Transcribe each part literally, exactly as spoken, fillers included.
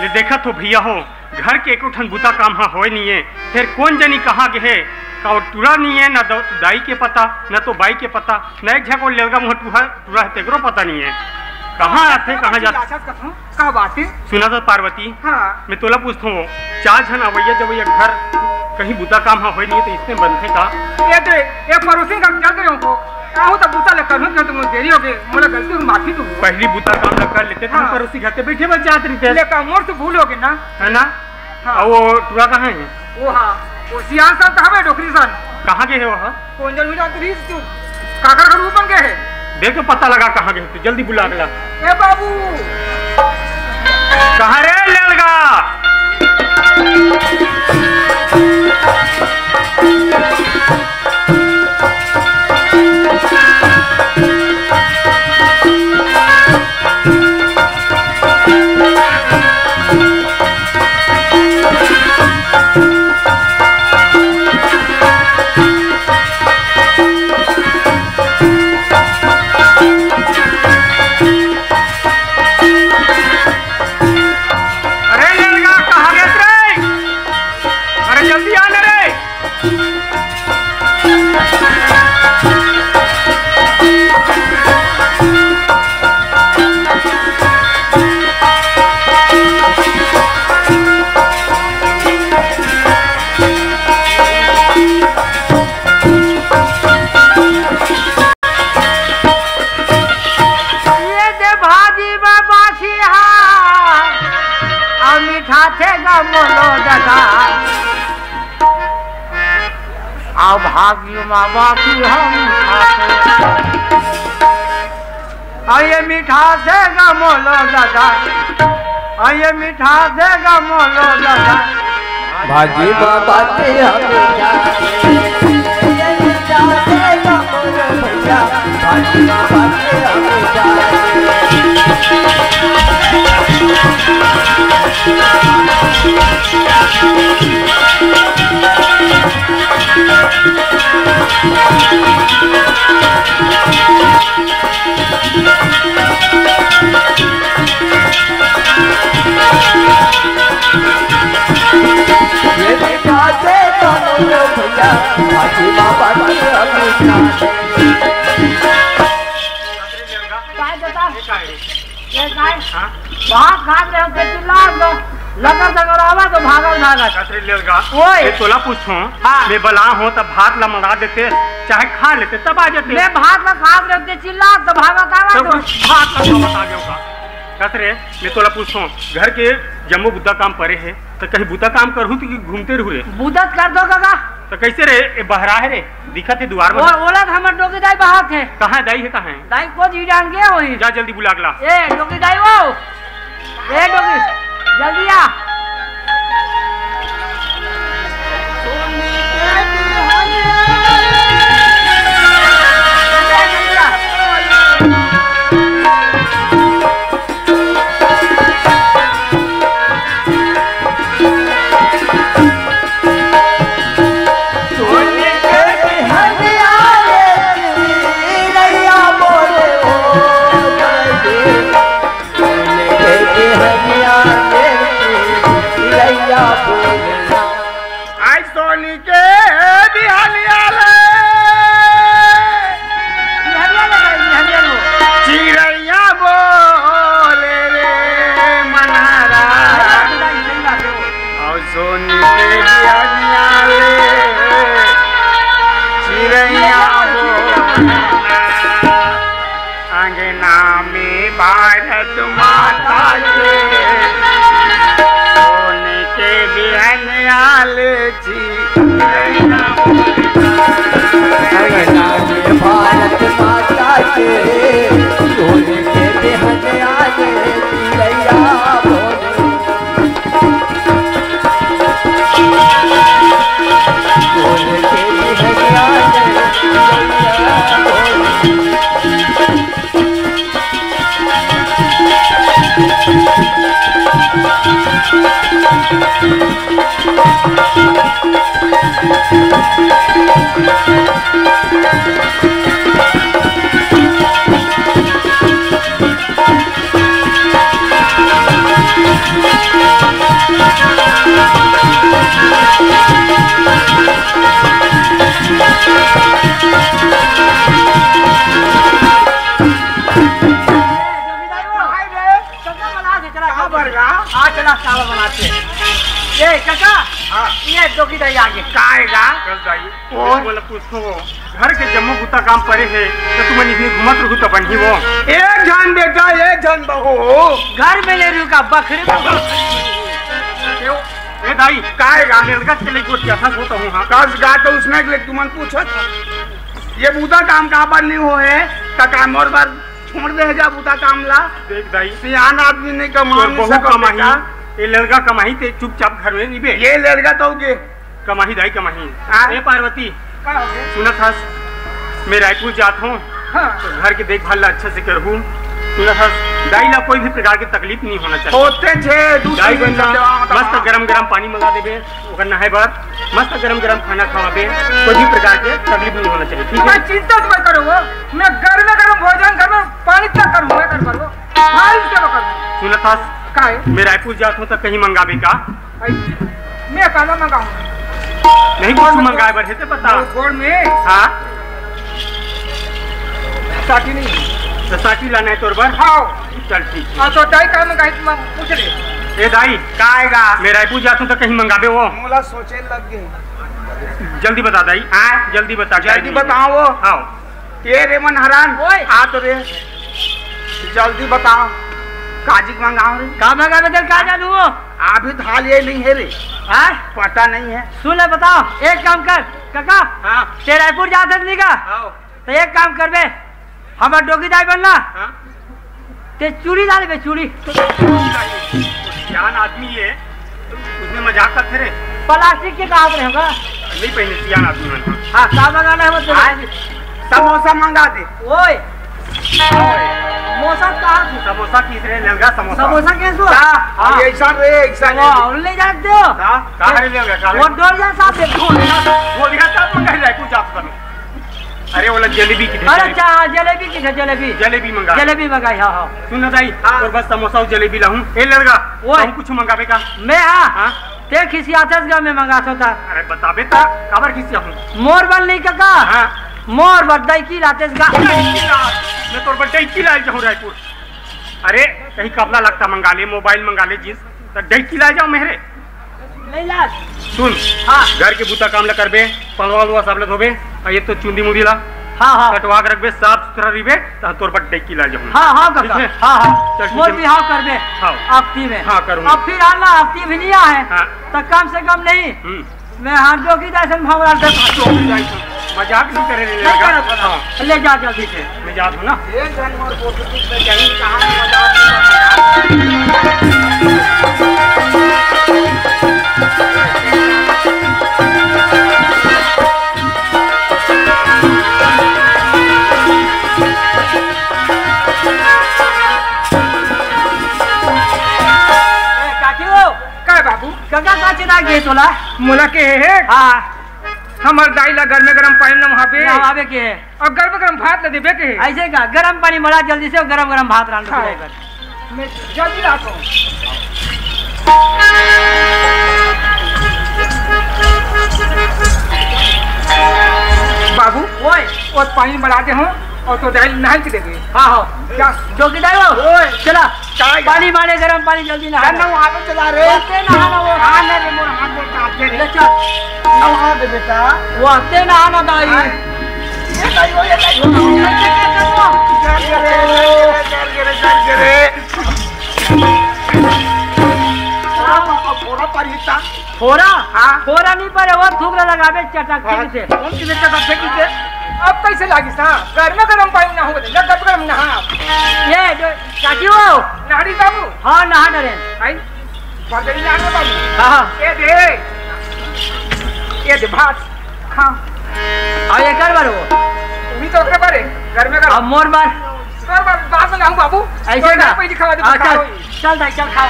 ले देखत हो भैया हो, घर के एको ठन बुता काम ह होय नइये, फेर कोन जनी कहाँ गे हे, का ओ टूरा नइये, न द-, दाई के पता, न तो बाई के पता, न एक झको लेलगा मुँह टूरा, टूरा हे तेकरो पता नइये, कहाँ आथे, कहाँ जाथे। आचत कथों, का बात हे? सुना तो पार्वती, हाँ। मैं तोला पूछथों, चार झन अवैया जवैया घर कहीं बुता काम ह होय नइये, तो इसने बनथे का? ये दे, ये पड़ोसी का चल रहे हो, आहूँ त बुता ल करहूँ, क्यों तो मोर देरी होगे, मोला गलती होगे, माफी दो। पहिली बुता काम ल कर लेते, त हाँ। परोसी घर के बइठे बर जात रहिते। ले का, मोर से भूल होगे ना। है ना? हाँ। अउ वो टूरा कहाँ हे? वो हाँ, वो सियान सन त हवे, डोकरी सन। कहाँ गे हे वो ह? कोन जनी जानत रहिस तू? काकर घर ऊपर गे हे? देख तो पता लगा कहाँ गे हे, तू जल्दी बुला के ला। ए बाबू! कहाँ रे लेलगा? अरे लेलगा, कहाँ गेस रे? अरे जल्दी आ ना रे। ये दे भाजी में बासी हा, अउ मिठाथे गा मोलो ददा। अउ भाजी में बासी हम खाथे। अउ ये मिठाथे गा मोलो ददा, अउ ये मिठाथे गा मोलो ददा। भाजी बाबा के हम जाने, ये मिठाथे गा मोलो भैया, भाजी बाबा के हम जाने। काय दादा? ये काय? ये काय? हाँ? भात खात रहे हो, चिल्ला दो। लगर दगर आवा तो भागल भागल। कतरे लेलगा? ओए। ये तोला पूछो। हाँ। मैं बला हो तब भात ला मंगा देते, चाहे खा लेते, तब आ जाते। मैं भात ला खात रहे हो, चिल्ला तो भागत आवा तो तो। भात ला खावत आ गयो का? कतरे, मैं तोला पूछो, घर के जम्मो बुता काम परे हे, त कहीं बुता काम करहूँ त कि घूमते रहू रे? बुता त कर दो काका। त कैसे रे, ए बहरा हे रे, दिखत हे दुआर में। ओ-, ओला त हमर डोगी दाई बहात हे। कहाँ दाई हे, कहाँ हे? दाई को जी जान गया होही। जा जल्दी बुला के ला। ए डोगी दाई वो, ए डोगी, जल्दी आ। आज सोनी के बिहनिया ले। बिहनिया ले भाई, बिहनिया ले। चिरैया बोले रे मनहरा। अउ सोनी के बिहनिया ले। चिरैया बोले। अंगना में भारत माता के, सोने के बिहनिया ले चिरैया। अंगना में भारत माता के, सोने के बिहनिया ले चिरैया बोले। दाई, और? मोला पूछो हो, घर के जम्मो बुता काम परे हे, त तुमन इतनी घूमत रहू त बनही वो। एक झन बेटा, एक झन बहू। घर में ले रहू का बखरे में? क्यों? ए दाई, काय गा? रेलगत के ले गोठ जथा होत हूँ, हाँ। कस गा तो उसने के ले तुमन पूछत। ये बुता काम काबर नहीं हो हे, त का मोर बर छोड़ दे जा बुता काम ला। देख दाई, सियान आदमी नहीं कमा तोर नहीं बहू सकत कमाही, बेटा। ये लड़का कमाही, ते चुपचाप घर में रहिबे। ये लड़का तो के कमाही दाई, कमाही। हाँ। ए पार्वती, का हो गया? सुनत हस, मैं रायपुर जात हूँ, हाँ। तो घर के देखभाल ला अच्छा से करहूँ। सुनत हस, दाई ला कोई भी प्रकार के तकलीफ नहीं होना चाहिए। होते छे, दूसरे दाई दिन बनना, सब जगह मस्त बताओ। गरम गरम पानी मंगा देबे, ओकर नहाए बर, मस्त गरम गरम खाना खवाबे, कोई भी प्रकार के तकलीफ नहीं होना चाहिए, ठीक है? मैं चिंता मत करो वो, मैं गरम गरम भोजन करबो, पानी तक करूँ, मैं कर करूँ, भारी सेवा करूँ। सुनत हस, का है? मैं रायपुर जात हूँ तो कहीं मंगाबे का? मैं काला मंगाऊं? नहीं, कुछ मंगाए बर हे ते बता। गोड़ में? हाँ। साटी नहीं। तो साटी लाना है तोर बर? हाँ। चल ठीक है। हाँ, तो दाई का मंगाई, मैं पूछ ले। ए दाई, का आएगा? मैं रायपुर जात हूँ तो कहीं मंगाबे वो। मोला सोचे लग गए। जल्दी बता दाई। हाँ? जल्दी बता, जल्दी time नहीं है। बताओ वो। हाँ। ये रे मन हरान। ओए। आ तो रे। जल्दी बताओ। काजी के मंगाओ रे। का मंगाबे तेल का जानू वो? अभी तो हाल ये नहीं है रे। हाँ? पता नहीं है। सुन ले बताओ, एक काम कर, काका। हाँ। ते रायपुर जात हस नहीं का? हाँ। तो एक काम करबे, हमर डोकी दाई बनना। हाँ। ते चूड़ी डाल बे, चूड़ी। सियान आदमी है, उसमें मजाक करते रहे। प्लास्टिक के कहा रहे होगा? नहीं पहने सियान आदमी मन। हाँ, का मंगाना है वो तो? आज समोसा मंगा दे। ओए। समोसा कहा तू? समोसा किस रे लेगा समोसा? समोसा कैसे हुआ? का? हाँ। ये ऐसा रे, ऐसा रे। वाह, और ले जाते हो? का? कहाँ रे लेगा? कहाँ रे? वो डोल जा साहब, देखो। वो भी साहब मंगा ले, कुछ आप करो। अरे, ओला जलेबी की दे, अरे, जलेबी। अच्छा, जलेबी की दे, जलेबी। जलेबी मंगा। जलेबी मंगाई, हाँ, हाँ। सुन ना दाई, हाँ। तोर बर समोसा अउ जलेबी लाहूं। ए लड़का, ओए। हम कुछ मंगाबे का? मैं, हाँ? हाँ? ते खिसियाथस गा, मैं मंगाथों ता। अरे, बताबे ता, काबर खिसियाहूं? मोर बर नहीं काका। हाँ। मोर बर दईकी लातेस गा। दईकी ला। मैं तोर बर दईकी लाए जाहूं रायपुर। अरे, कहीं कपड़ा लत्ता मंगा ले, मोबाइल मंगा ले, जींस, त दईकी लाए जाहूं मेरे। नहीं लात। सुन, हाँ। घर के बूता काम ल करबे, पलवा उलवा सब ल धोबे, अउ ये तो चुंदी मुंदी ला हाँ, हाँ। कटवा के रखबे, साफ सुथरा रहिबे, त तोर बर दईकी ला जाहूं। हाँ, हाँ, काका। ठीक है? हाँ, हाँ। चल, ठीक मोर है। बिहाव करबे। हाँ। अक्ती में। हाँ, करूँगा। अब फिर आना, अक्ती भी नहीं आए। हाँ। त कम से कम नहीं। हम्म। मैं हाथ डोकी दाई सन भंवरा दे। डोकी दाई सन। मजाक नहीं करे रे नहीं लड़का। करत हूँ। हाँ। ले जा जल्दी से। मैं जात हूँ ना। ये जानवर को तो कुछ नहीं कहीं कहाँ मजाक नहीं करता। ए, काकी हो। का बाबू? काका का चिन्हा गे तोला? मोला के हे? हाँ। हमर दाई ला गरमे गरम पानी नहाबे। नहाबे के हे। अउ गरम गरम भात ला देबे के हे। ऐसे का? गरम पानी मड़ा जल्दी से, गरम गरम भात रांध हाँ। के। मैं जल्दी आता हूँ। बाबू, ओए। वो पानी मड़ा दे हूँ अउ तो दाई नहाई के देबे। हाँ, हो। जा। डोकी दाई हो। ओए। चला। काय गा? पानी मारे, गरम पानी, जल्दी नहा। चल, नहा दे, चला रे। वो ते नहाना वो। हाँ, ना रे, मोर हाथ में काट दे रे। ले चल। नहा दे बेटा। वो ते नहाना दाई। हाँ। ये दाई हो, ये दाई हो। चल रे, चल रे, चल रे। थोड़ा पा-, थोड़ा पानी था। फोरा? हाँ। फोरा नहीं पड़े, वो थूक ला लगाबे चटक हाँ, ठीक से। कौन सी चटक से की से? अब कैसे लागिस ना? गरम गरम पानी नहा, गरम गरम नहा। ये जो चाची हो। नहारी बाबू। हाँ, नहा डरे। आई? पकड़ी नहा रे बाबू। हाँ, हाँ। ये दे। ये दे भात। हाँ। आ, ये कर बार वो। उही तो ओकरे बारे, गरम गरम। अब मोर बार। तोर बार, बाद में नहाऊं बाबू। ऐसे तोर ना? पहली खवा दे, अच्छा। खाओ। चल दाई, चल खाओ।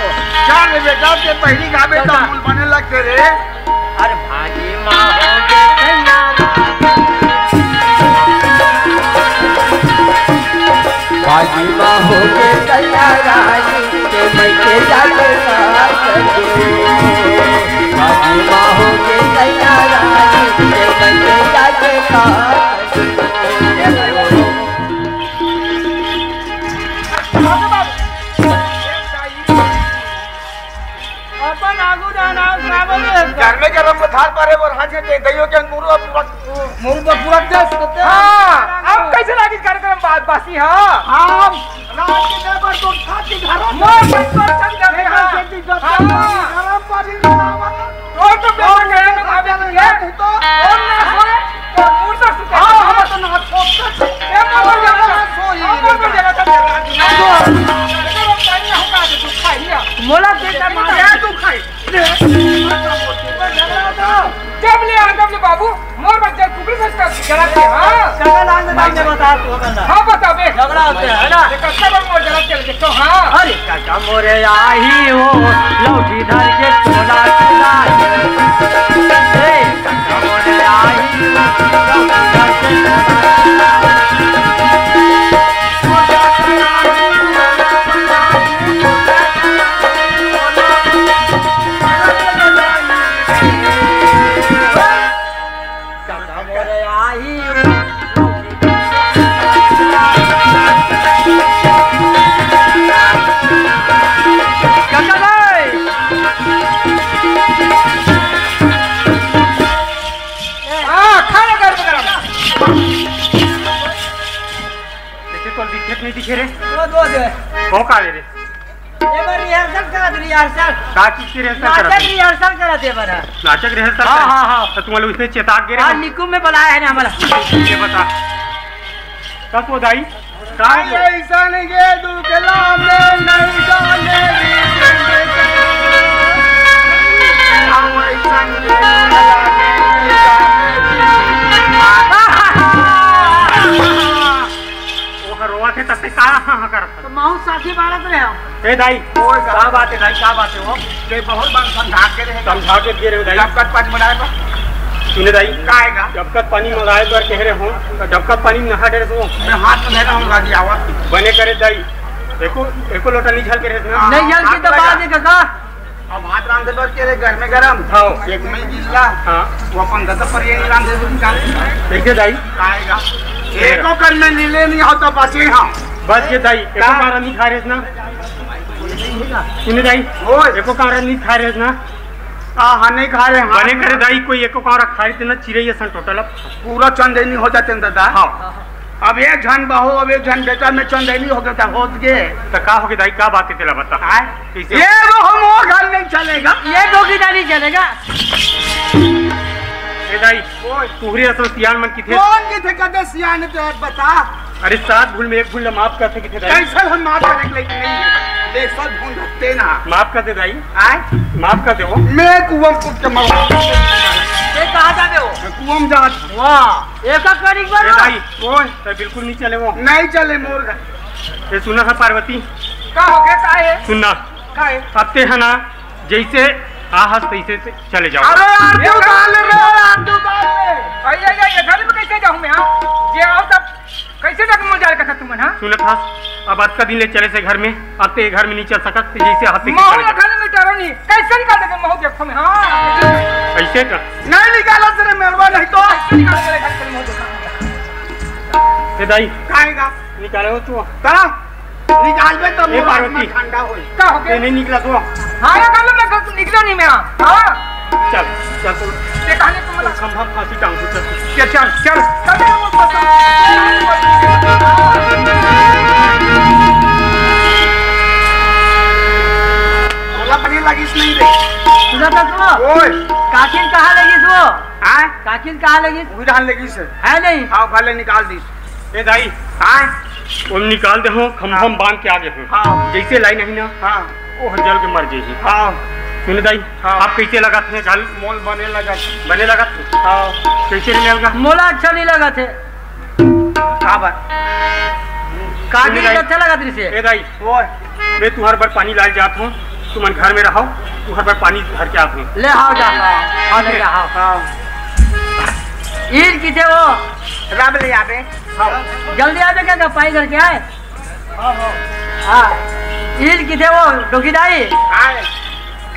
चल रे बेटा, ते पहिली खाबे चल त ना। मूल बने लगते रे। अरे भाजी माँ हो गे तैयार। भाजी माँ हो गे तैयार, रानी के मइके जाके का करबो। भाजी माँ हो गे तैयार, रानी के मइके जाके का करबो। अपन आगू जाना, सावन में। घर में गरम में थाल अरे वो राजे दे दइयो के मुरुआ पूरा, मुरुआ पूरा देश को ते। हाँ, अब कैसे लागी कार्यक्रम बा-, बासी, हाँ? हम रात के दे बर तो छाती धरो। मोर बच्चा चल जाते हैं। हाँ। गरम पानी में लावा। और तो बेटा गया ना भाभी जी, है? तू तो और ना सोए, तो मुर्दा सुते। हाँ, हम तो ना सोते। ए, मोर बच्चा ना सोई। हाँ, मोर बच्चा ना सोई। मोला के का मार? क्या तू खाई? जब ले आ, जब ले बाबू, मोर बच्चा कुकरी से कर जरा के, हाँ? चला लांग, लांग बता तू, बता। हाँ, बता बे। झगड़ा होते हैं, है ना? देखो, सब मोर जरा के देखो, हाँ। अरे काका मोरे आही हो, लौठी धर के तोला तोला। ए काका मोरे आही हो, लौठी धर के तोला तोला। हाँ, खाना गर्म गरम। देखे तो दिखे नहीं दिखे रे। वो दो दे। वो का रे? ए बार rehearsal करत, rehearsal। का चीज की rehearsal करत? नाटक rehearsal करत ए बार। नाटक rehearsal हाँ, करत? हाँ, हाँ। तो तुम लोग इसने चेता के रे हाँ, हम? निकुम में बुलाया है ना हमारा। ये बता। कस वो दाई? का अरे ऐसा नहीं ये दुखला में नहीं जाने दी। हम ऐसा नहीं ये दुखला में नहीं जाने दी। वो रोवा थे तब से का हाँ, हाँ करत? तो महू साथी बारत रहे हो। ए दाई, ओए का का बात है दाई, का बात है वो? ये बहुत बार समझा के रहे। समझा के दे रहे हो दाई। जब कट पाँच बनाए पर। सुने दाई, का आएगा? जब कट पानी मंगाए पर कह रहे हो, तो जब कट पानी नहा डरे हो। मैं हाथ में धरा हूँ गाड़ी आवा। बने करे दाई, एको, एको लोटा नहीं झल के रहे ना। नहीं झल की तो बात है काका। अब भात रांधे बर के रे, घर में गरम। हाँ। एक में गिल्ला। हाँ। वो अपन दस पर ये नहीं रांधे बर निकाले। कैसे दाई? आएगा। एको कर में नीले नहीं होता बचे हम। बस ये दाई, एको का? कारा नहीं खा रहे ना। सुने दाई, ओए। एको कारा नहीं खा रहे ना। हाँ, हाँ, नहीं खा रहे, हाँ। बने करे दाई, कोई एको कारा खा रहे ना, चिड़ै असन टोटल अब। पूरा चंदैनी हो जाते हैं दादा। हाँ। अब एक झन बहू, अब एक झन बेटा में चंदैनी हो गया था, होत के। तो का हो गया दाई, का बात है तेला बता? आय? कैसे? ये तो हम वो घर नहीं चलेगा। ये डोगी नहीं चलेगा। ए दाई, ओए। तुहरे असन सियान मन किथे? कौन किथे कदे सियान ते बता? अरे सात भूल में एक भूल ला माफ करथे किथे दाई? कैसे हम माफ करेंगे लेकिन नहीं। ले सब भूल रखते ना। माफ कर दे दाई। आय? माफ कर दे वो। मैं कुआं फूट के मरूंगा। ये कहाँ जाते हो? मैं कुआं में जात। वाह, ऐसा करी ए बार। दाई, ओए। तो बिल्कुल नहीं चले वो। नहीं चले मोर घर। ये सुना है पार्वती? का हो गया, का है? सुनना। का है? अब ते है ना, जैसे आहस तैसे से चले जाओ। अरे यार, क्यों डाल रहे हो यार, क्यों डाल रहे हो? अरे, अरे, ये घर में कैसे जाऊँ मैं, हाँ? ये आओ तब कैसे तक मुझे जाए का तुमन, हाँ? सुनत हस, अब अतका दिन ले चले से घर में, अब ते घर में नहीं चल सकत, जैसे हाथ से महू चले जाओ। घर में डरो नहीं, कैसे निकाल देते महू देखो मैं, हाँ? ऐसे का? नहीं निकाला तेरे मेलवा नहीं तो। कैसे निकाल देते घर से महू देखो? ए दाई, काहे का? निकाले हो तू? ता? निकालबे तो ए मोर पार्वती। आत्मा ठंडा होई। का हो गया? ये नहीं निकला तो। हाँ, ये कर लो, मैं तो निकला नहीं मैं। हाँ। चल, चल तू। ये कहानी तुम बता। खंभा फांसी टांग दो, चल। चल, चल, चल। चल, चल, वो पता। बोला पनीर लगी इसमें ही रे। सुना था सुनो। ओए। काकिन कहाँ लगी वो? हाँ? काकिन कहाँ लगी? वही धान लगी से। है नहीं? हाँ, भले निकाल दी। ए दाई, हाँ? वो निकाल दे हो, खंभम हाँ। बांध के आगे हो। हाँ। जैसे लाई नहीं ना, हाँ। वो जल के मर जाई। हाँ। सुने दाई, हाँ। आप कैसे लगा थे गल? मोल बने लगा। बने लगा थे? हाँ। कैसे नहीं लगा? मोला अच्छा नहीं लगा थे। का बात? काकी सुने दाई। अच्छा लगा थे से? ए दाई, ओए। मैं तुहर बर पानी लाए जात हूँ, तुमन घर में रहो, तुहर बर पानी भर के आत हूँ। ले आओ जा, हाँ, ले आओ। हाँ। ईर किथे वो? रब ले आबे। हाँ। जल्दी आबे का, का पानी भर के आए? हाँ, हाँ। हाँ। ईर किथे वो, डोकी दाई? आए।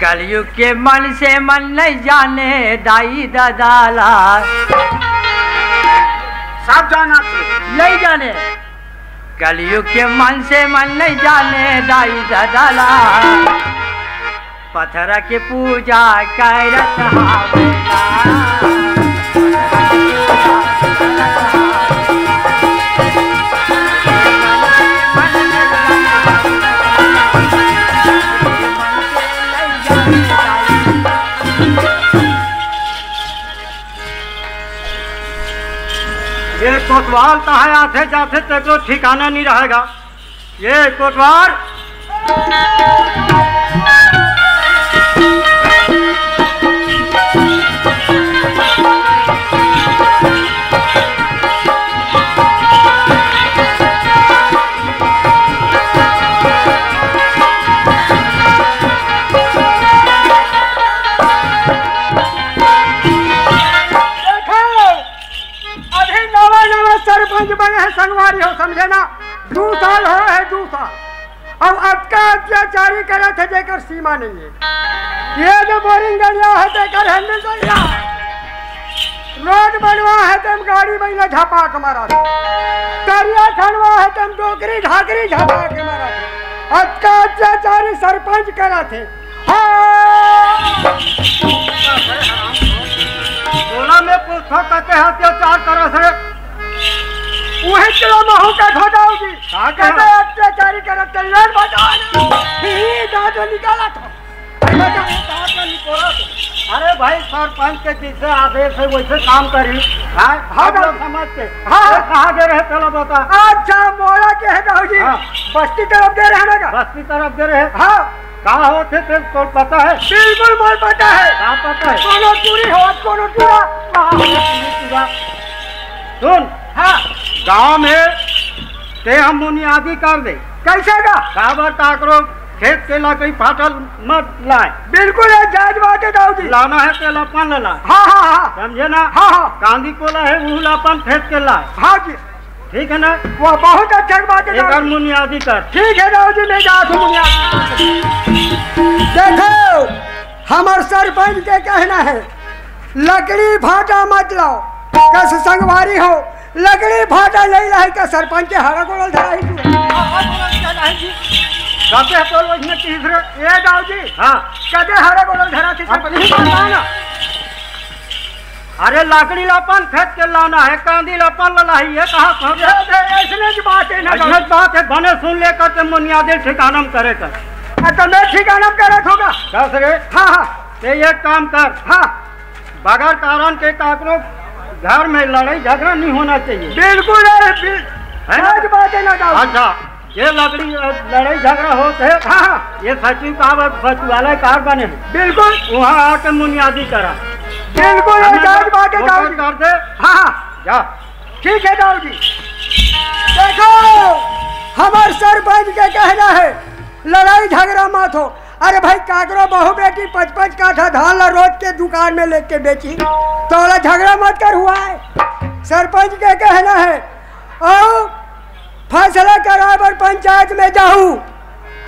कलयुग के मन से मन नहीं जाने दाई ददा ला। सब जाना थे। नहीं जाने। कलयुग के मन से मन नहीं जाने दाई ददा ला। पत्थर के पूजा करत हावला। ये कोतवाल कहाँ आथे जाथे, तेको ठिकाना नहीं रहेगा। ये कोतवाल। देखो, अभी नवा नवा सरपंच बने हे संगवारी हो, समझे ना? दू साल होय हे, दू साल। अउ अतका अत्याचारी करत हे, जेकर सीमा नहीं हे। ये जो बोरिंग गलिया हे, तेकर handle गलिया हे। रोड बनवा हे, तेम गाड़ी बइला झपाक मारत हे। तरिया खनवा हे, तेम डोकरी ढाकरी झपाक मारत हे। अतका अत्याचारी सरपंच करत हे। हाँ। बोला मैं पूछो कते अत्याचार करत हे। उही चलो महू का धो जाओगी। का कहे? कते अत्याचारी करत हे, लड़ बजाओ। ही दांत निकाला था। अरे भाई, सरपंच के जैसे आदेश हे, वैसे काम करी। हाँ, हाँ, हम लोग समझ के। हाँ। ये कहाँ दे रहे, चलो बता। अच्छा, मोला के हे दाऊ जी? हाँ। बस्ती तरफ दे रहे ना का? बस्ती तरफ दे रहे। हाँ। का होथे तेल तो पता हे? बिल्कुल मोर पता हे। का पता हे? कोनो टूरी हो, कोनो टूरा। सुन। हाँ। गांव में ते हम बुनियादी कर दे। कैसे का? काबर काकरो खेत के लकड़ी फाटल मत लाए। बिल्कुल ये जायज बात हे दाऊ जी। लाना हे तेला अपन ला लाए। हाँ, हाँ, हाँ। समझे ना? हाँ, हाँ। कांदी कोला हे, उहू ला अपन खेत के लाए। हाँ जी। ठीक हे ना? वाह, बहुत अच्छा बात हे एकर दाऊ जी। बुनियादी कर। ठीक हे दाऊ जी, मैं जात हूँ बुनियादी कर। देखो, हमर सरपंच के कहना हे, लकड़ी फाटा मत लाओ। कस संगवारी हो, लकड़ी फाटा नहीं लाही का सरपंच के हरा गोड़ल धरा ही तू। कते तो रोज में तीसरे। ए दाऊ जी। हाँ। कते हरा गोड़ल धरा थी अब सरपंच? नहीं पता ना। अरे लकड़ी ला अपन खेत के लाना हे, कांदी ला अपन ला लाही, ये कहाँ फंस ये गया? दे, ऐसने की बात हे ना अइसने दाऊ। बात हे, बने सुन लेकर के मुनियादे ठिकाना में करे कर। अच्छा, मैं ठिकाना में करे होगा। कस रे? हाँ, हाँ। ते एक काम कर। हाँ। बगैर कारण के काकरो घर में लड़ाई झगड़ा नहीं होना चाहिए। बिल्कुल हे, बिल-, है ना? जायज बात हे ना दाऊ। अच्छा, ये लकड़ी, अ, लड़ाई झगड़ा होत हे। हाँ, हाँ। ये सचिव का ब-, सचिवालय कार बने हे। बिल्कुल। वहाँ आके मुनियादी करा। बिल्कुल, ये हमें जायज बात हे, वो दाऊ जी। कर दे। हाँ, हाँ। जा। ठीक हे, दाऊ जी। देखो, हमर सरपंच के कहना हे, लड़ाई झगड़ा मत हो। अरे भाई, काकरो बहू बेटी पच पच काठा धान ला रोज के दुकान में लेके बेची, तो ओला झगड़ा मत कर हुआ हे। सरपंच के कहना हे, अउ फैसला कराए बर पंचायत में जाहू,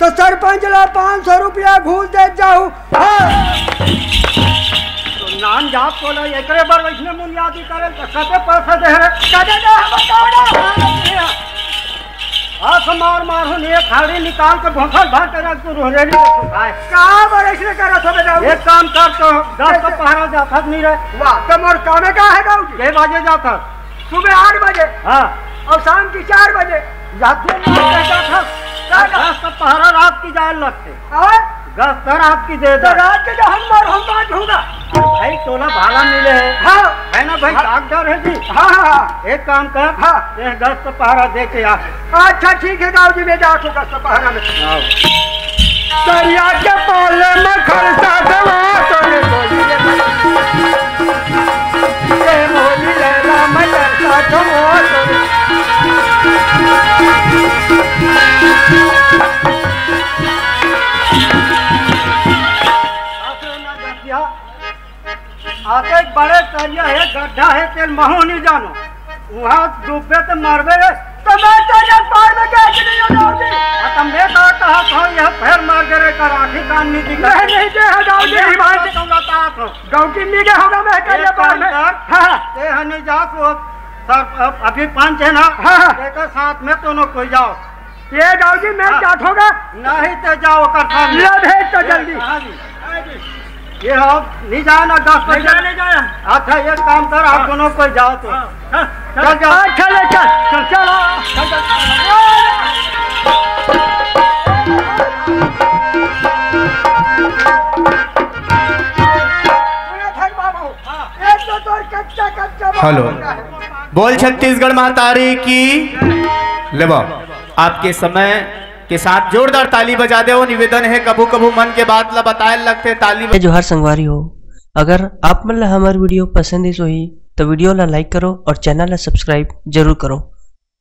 तो सरपंच ला पाँच सौ रुपया घूस दे जाहू। हाँ। तो नान जात को ला एकरे बर वैसने मुनियादी करे, तो कते पैसा दे रे? कते दे, हम बताओ ना। हाथ मार मार हो, ये खाड़ी निकाल के भोंकल भर के रख तू रोहरेली रखो भाई। का बर अइसने करत हो बे दाऊ? एक काम कर तो, दस का कैसे? पहरा जात हस नहीं रे। वाह, तो मोर कामे का हे दाऊ जी? के बजे जात हस? सुबह आठ बजे। हाँ। अउ शाम की चार बजे। जात दिन रात के जात हस। का का? दस का पहरा रात की जाए लगथे। हाँ? दस का रात की दे तो दे। रात के जो हम मार हम बात होगा। अरे भाई, तोला भाला मिले हे। हाँ। हे ना भाई, हाँ। डॉक्टर हे जी। हाँ, हाँ, हाँ। एक काम कर, हाँ। ये गश्त पहरा दे के आ। अच्छा, ठीक हे दाऊ जी, मैं जात हूँ गश्त पहरा में। आओ। दरिया के पाले में खलसा देवा, तोरे बोली रे। ये मोरी लैला में तरसा देवा, तोरे। आते एक बड़े तरिया हे, गड्ढा हे, तेल महू नहीं जानो। वहाँ डूबे तो मरबे रे। तो मैं तरिया पार में कैसे नहीं हो जाऊंगी? हाँ, तो मैं तो कहा था, यह फेर मार के रे कर आँखी कान नहीं दिखा। नहीं, नहीं, दे हो जाऊंगी, अब मैं हिमालय। तो बताता हूँ। गाँव की नहीं गए होगा मैं तरिया एक पार काम में। कर, हाँ, हाँ। ते हनी जा को सर, अब-, अभी पंच हे ना, हाँ, हाँ। तेकर साथ में दोनों कोई जाओ। ये जाओ जी, मैं हाँ। जात होगा। नहीं तो जाओ, ओकर सामने। ले भेज तो ये जल्दी। कहाँ जी? ये हो, नहीं जाए ना, दस नहीं बजे। जाए, नहीं जाए। अच्छा, एक काम कर, आप हाँ। दोनों कोई जाओ तो। हाँ, हाँ, चल जाओ। अच्छा, ले चल, चल, चल। चल, चल। सुनो धन बाबू, हाँ। एक तो तोर कच्चा, कच्चा हेलो। बाबू है। बोल छत्तीसगढ़ महतारी की। लेबो, आपके समय के साथ जोरदार ताली बजा देवो। निवेदन हे, कभू कभू मन के बात ला बताए लगथे, ताली बजा- जोहार संगवारी हो, अगर आप मन ला हमर video पसंद आइस होही, तो video ला like करो और channel ला subscribe जरूर करो।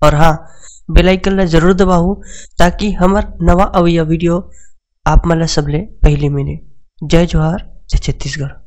और हाँ, bell icon ला जरूर दबाओ, ताकि हमर नवा अवइया video आप मन ला सबले पहली मिले। जय जोहार, जय छत्तीसगढ़।